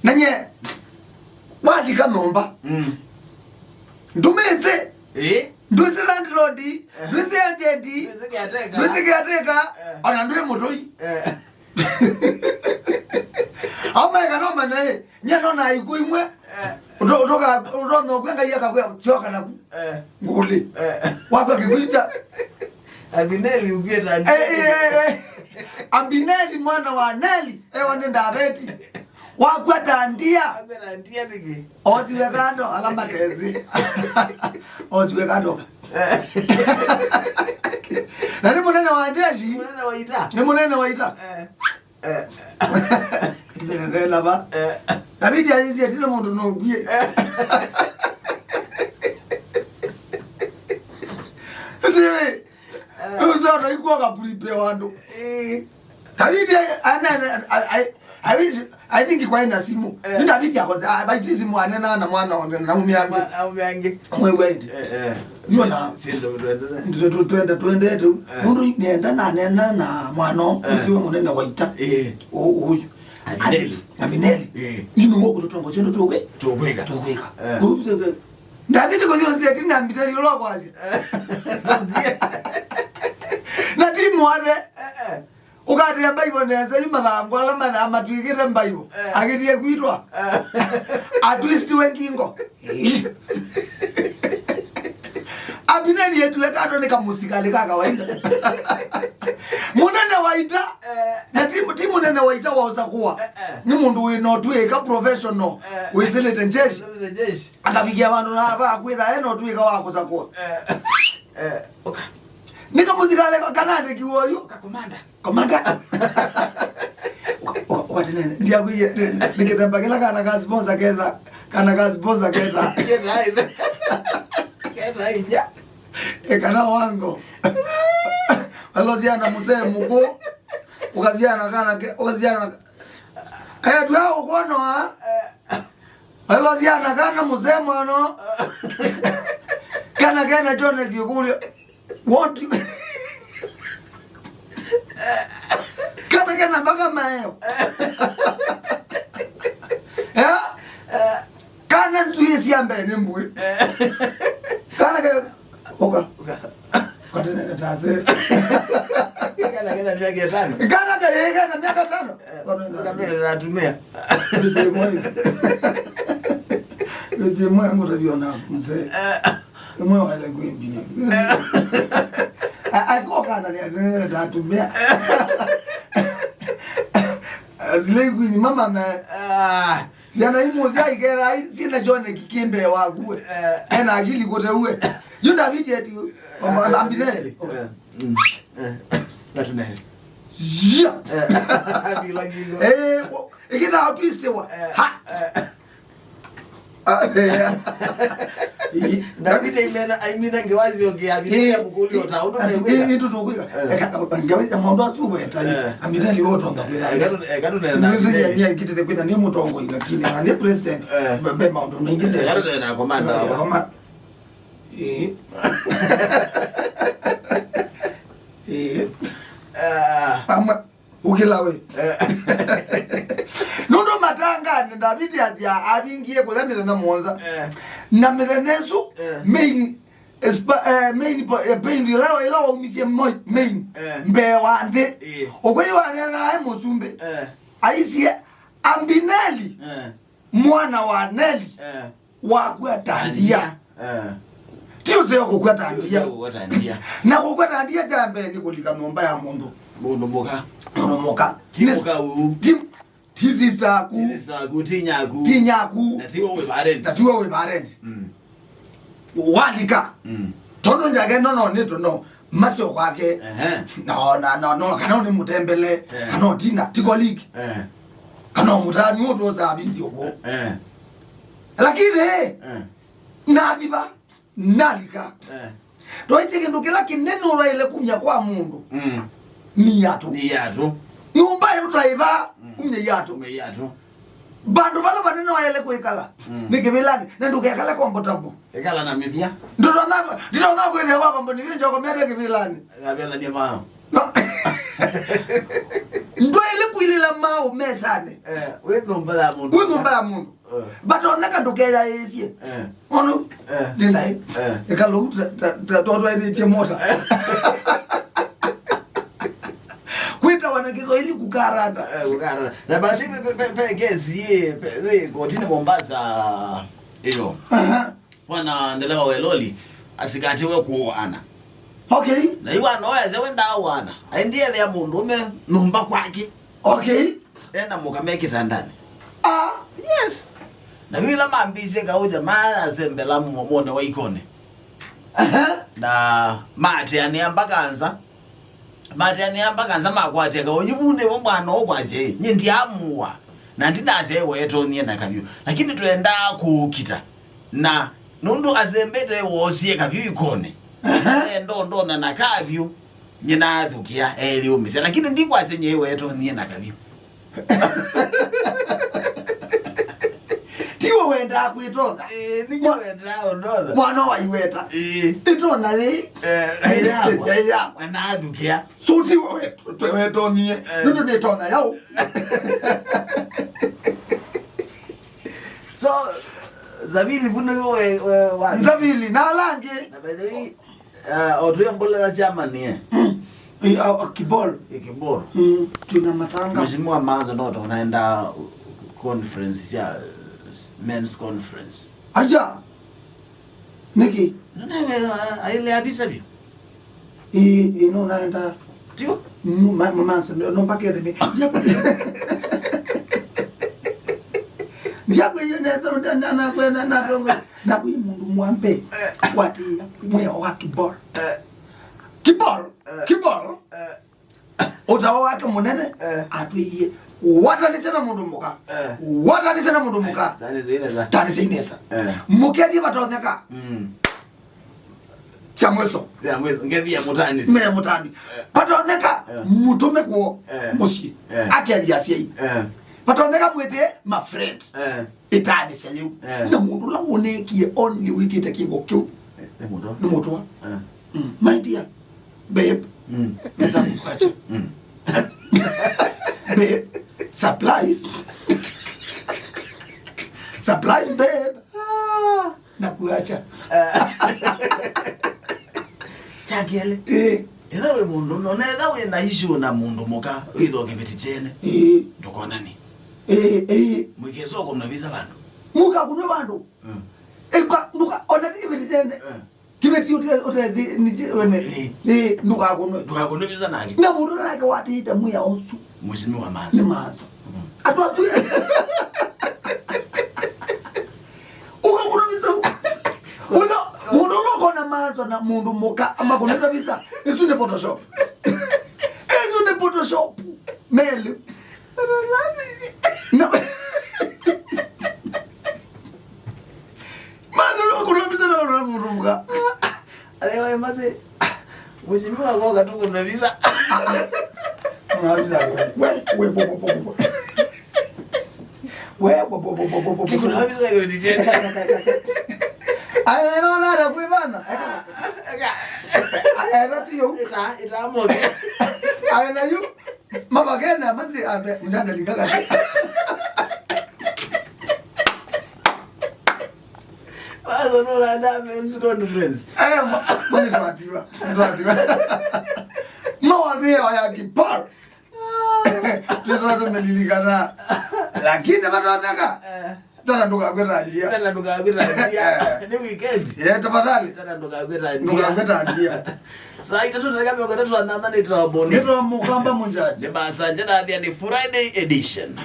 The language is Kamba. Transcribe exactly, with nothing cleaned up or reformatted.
Na nye, walika nyũmba. Mm. Ndũmĩsĩ. Eh? Ndwĩsĩ landlord, eh, ndwĩsĩ agent, ndwĩsĩ caretaker. Ndwĩsĩ caretaker, eh, ona ndwĩ mũtũi. Eh. Au maeka no manya ĩ, nye no na iku imwe. Eh. Ũto-, ũtoka, ũtonya ũkwĩa Ngai akakwĩa, "Syoka naku." Eh. Ngũlĩ. Eh. Wakwa kĩkwita. Abineli ũkwĩta. Eh, eh, eh, eh. Abineli mwana wa Neli, ewa nĩ Ndaveti. Wakwa ta ndia. Wakwa ta ndia nĩkĩ? Osiwe kando, ala matesi. Osiwe kando. Eh. Na nĩ mũnene wa jeshi. Mũnene wa ita. Nĩ mũnene wa ita. Eh. Eh. Nena va. Eh. Davidi aisye tino mũndũ no kwie. Eh. Siwe. Eh. Usono ikuwa kapuripe wandu. Eh. Davidi, I, I, I, I, I wish, I think kwa ina simu. Eh. Ni Davidi akoze, ah, by this simu anena na mwana wa na mume yake. Mwa-, na mume yake. Mwe wendi. Eh, eh. Niona. Sindo tuendele. Ndio tu-, tuende, tuende tu. Eh. Nundu nienda na nena na mwana, eh, usiwe mũnene wa ita. Eh. O, uyu. Abineri. Abineri. Eh. Inu ngo kutotongo sio tuwe. Tukwika. Tukwika. Eh. Uyu, Davidi ko sio sio tina mbitari ulo kwazi. Eh. Na timu ade. Eh, eh. Ũkatĩa Mbaivũ nesa, yu mathangũ ala mathaa matw'ĩkĩte Mbaivũ, eh, akĩtie kwitwa. Eh. Atwistiwe ngingo. Abineri etiwe katwa nĩ kamũsikalĩ ka kawaida. Mũnene wa ita, eh, na ti, ti mũnene wa ita wa ũsakũa. Eh, eh. Nĩ mũndũ wĩ na ũtw'ĩka professional, eh, wĩsĩlĩte jeshi. Wĩsĩlĩte jeshi. Akavikia vandũ na va kwĩtha e na ũtw'ĩka wa kũsakũa. Eh, eh, ũka. Nĩ kamũsikalĩ ka-, kanandĩkiwe ũyu. Ũka, commander. Komanda. Ũka-, ũka-, ũkatinene. Ndiakwĩie, nĩ, nĩ kĩthemba kĩla kana ka sponsor kesa, kana ka sponsor kesa. Kesa, kesa. Kesa, inya. E, kana wango. Walosiana mzee mkuu. Ukasiana kana ke, ukasiana. Eh, tu hao kuonoa. Walosiana kana mzee mwana. Kana kena chone kikulio. What you... Kana kena mpaka maeo. Eh? Kana nzui cia mbee nĩ mbui. Kana ke... Ũka. Ũka. Katene tase. Kana kena miaka ĩtano. Kana ke kena miaka ĩtano. Eh, katene tase. Katene tase. Mzee mwe. Mzee mwe ngũtavia na mzee. Eh. Ĩmwe waĩle kwĩmbie. A-, akokana nĩ atumĩa. Slay queen, mama na, ah, syana imwe syaikera syĩna kyoneki kĩ mbee waku we. Eh. Ena akili kũte we. Yu Davidi eti, eh, Abineri. Eh, mm, eh, Abineri. Yeah. Eh, bila kigo. Eh, wo-, ikita twist wa. Eh, ha. Eh. Ah, yeah. Davidi aimena, aimena ngewa syoke, Abineri amũkũlya ũta ũndũ mekwĩka. Ĩĩ, ĩĩ, tũtũkwĩka. Eh. Eka, ngewa ya maũndũ asu weta. Eh. Abineri ũtonga kwĩka. Eh, eka tũ-, eka tũneena na Abineri. Nĩsĩ ya, ya kitete kwĩka nĩ mũtongoi lakini na nĩ president. Eh. Be, be maũndũ maingĩ nde. Eka tũneena na commander. Eh, wakwa. Comma-, ĩĩ. Ĩĩ. Ah. Amwe. Ũkĩla we. Eh. Nũndũ matanganĩ, Davidi asya avingie kũya mĩthenya mũonza. Eh. Na mĩthenya ĩsu, eh, main, espa-, eh, main po-, eh, pain ĩla, ĩla waumisye moi-, main, eh, mbee wa nthĩ. Eh. Ũkwĩw'a aneenaa e mũsumbĩ. Eh. Aisye, Abineri, eh, mwana wa Neli. Eh. Wakw'a ta ndia. Eh. Ti ũseo kũkw'a ta ndia. Ti ũseo kũkw'a ta ndia. Na kũkw'a ta ndia kya mbee nĩ kũlika nyũmba ya mũndũ. Mũndũ mũka. Mũndũ mũka. Ti mũka ũu. Ti, ti sister yaku. Ti sister yaku, ti nyaku. Ti nyaku. Na tiwe wĩ parent. Na tiwe wĩ parent. Mm. Walika. Mm. Tondũ njake no, no, nĩ tũno. Maseo kwake. Ehe. No, na, no, no, kana nĩ mũtembele, eh, kana tina, ti colleague. Eh. Kana mũtani ũtwosa binti ũko. Eh. Lakini, eh, nathiva, nalika. Eh. Twaisye kĩndũ kĩla kĩnene ũraĩle kumya kwa mũndũ. Mm. Nĩ iatũ. Nĩ iatũ. Nyũmba ĩtaiva, mm, umye iatũ. Umye iatũ. Vandũ vala vanene waĩle kwĩkala, mm, nĩ kĩvĩlanĩ, na ndũkekale comfortable. Ĩkala na mĩthya. Ndũtonya, nditonya kwĩthĩa kwa kombo nĩvyo njoko mĩate kĩvĩlanĩ. Ngavelanie vao. No. Ndwaĩle kwilĩla maũ mesanĩ. Eh, wĩ nyũmba ya mũndũ. Wĩ nyũmba ya mũndũ. Eh. Vatonyeka ndũkeyaĩĩsye. Eh. Ono, eh, nĩ naĩ. Eh. Ĩkalou ta, ta, ta, twatwaĩthĩtye mota. Kwĩtawa na Kiswahili kukaranda. Eh, kukaranda. Na bathi pe, pe, pe, kesi yĩ, pe, yĩ kotini Mombasa. Iyo. Aha. Bwana ndeleva wa loli asikatiwe kuana. Okay. Na iwa noya ze wenda wana. Aendie ya mũndũ me nyũmba kwake. Okay. Ena mũka me kĩtandani. Ah. Yes. Na wila mambisye kauja maya sembela mumone wa ikone. Aha. Na mate ane mpaka nza. Mate ane mpaka nza makwatya kauji vunde bwana okwasye. Nyi ndiamua. Na ndinasye weto nie na kavyu. Lakini twenda kukita. Na nũndũ asembete wosie kavyũ ikone. Aha. Endo ndona na kavyũ. Nyina athukĩa eliumisya. Lakini ndikwasya nye iweto nie na kavyũ. Tiwe wendaa kwĩtotha. Eh, niye wendaa ũndotha. Mwana wa iweta. Eh. Ĩtona yĩ. Eh, yayakwa. Yayakwa. Na athukĩa. So tiwe wetonie. Eh. Nũndũ nĩtona yau. So, Nzavili vuna we, we, wa. Nzavili, na ala angĩ. Na by the way, uh, otuya mbola na chairman ye. Mm. Eh, a, a, Kibol. Eh, Kibol. Mm, tuna matanga. Mheshimiwa Manzo no tunaenda conference ya men's conference. Aja. Nĩkĩ? Nũnaĩle, uh, aĩle avisa vyũ? Ĩĩ, ĩĩ, nũnaenda. Tivo? Mm, ma, ma, manso, no, no, mpaka etheme. Ndiakwe-, ndiakwe nesa, na, na, na, na, na, na, na, na, kwĩ mũndũ mwambe, eh, kwatĩĩa mwĩao wa Kibol. Eh. Kibol, eh, Kibol. Eh. Ũtao wake mũnene, eh, atwĩie, watanĩsya na mũndũ mũka. Eh. Watanĩsya na mũndũ mũka. Tanĩsya inesa. Tanĩsya inesa. Eh. Mũkethie vatonyeka. Mm. Kya mwiso. Ya mwiso. Ngethi ya mũtanĩsya. Me mũtani. Eh. Vatonyeka, eh, mũtũme kwoo, eh, mũsyĩ. Eh. Akethie asyai. Eh. Vatonyeka mwĩtĩe ma friend. Eh. Ĩtanĩsya yĩu. Eh. Na mũndũ ũla wũnĩkie only wĩkĩte kĩko kĩu. Eh, nĩ mũtwa. Nĩ mũtwa. Eh. Mm. My dear, babe. Mm. Nataka kukuacha. Mm. Babe, surprise. Surprise, babe. Ah. Nakuacha. Eh. Kya kelĩ. Eh. Etha wĩ mũndũ, no, na etha wĩ na issue na mũndũ mũka, wĩtho kĩveti kyene. Eh. Ndũkonani. Eh, eh. Mwĩkĩso kũmna visa vandũ. Mũka kũmna vandũ. Mm. Ĩka, nduka, ona ti kĩveti kyene. Eh. Kĩveti ũte-, ũtezi, nĩkĩ, wene. Eh. Eh, ndũkakũnwe. Ndũkakũnwe visa nake. Na mũndũ nake watĩĩte mwĩa ũsu. Mheshimiwa Manzo. Nĩ Manzo. Mm. Andũ asu. Ũkakũnwa visa. Ũla, mũndũ ũla ũkona Manzo na mũndũ mũka amakũnĩte visa. Ĩsu nĩ Photoshop. Ĩsu nĩ Photoshop. Meli. Na Manzo no kũnwa visa na ũla mũndũ mũka. Alewa masi. Mheshimiwa kwa katuko na visa. Kũnwa visa. We, we, bo, bo, bo, bo. We, bo, bo, bo. Tikuna visa kwa dijeni. Aya, no, nada, kwe bana. Aya, na tiyo. Ita, ita mo. Aya, na yu. Mavakene amasi ambe, mjanja lingaka. Wazo no la da men's conference. Eh, ma-, mani twatiwa, twatiwa. Mawamia ya Kibol. Tunatumelilikana. Lakini vatonyeka. Eh. Tata ndũkakwĩta ndia. Tata ndũkakwĩta ndia. Eh. Nĩ weekend. Eh, tafadhali. Tata ndũkakwĩta ndia. Ndũkakwĩta ndia. Saa itatũ na ndagĩka mĩongo ĩtatũ na nana nĩ twamboni. Nĩ twamũkamba mũnjaji. Nĩ masaa nje na thĩa nĩ Friday edition.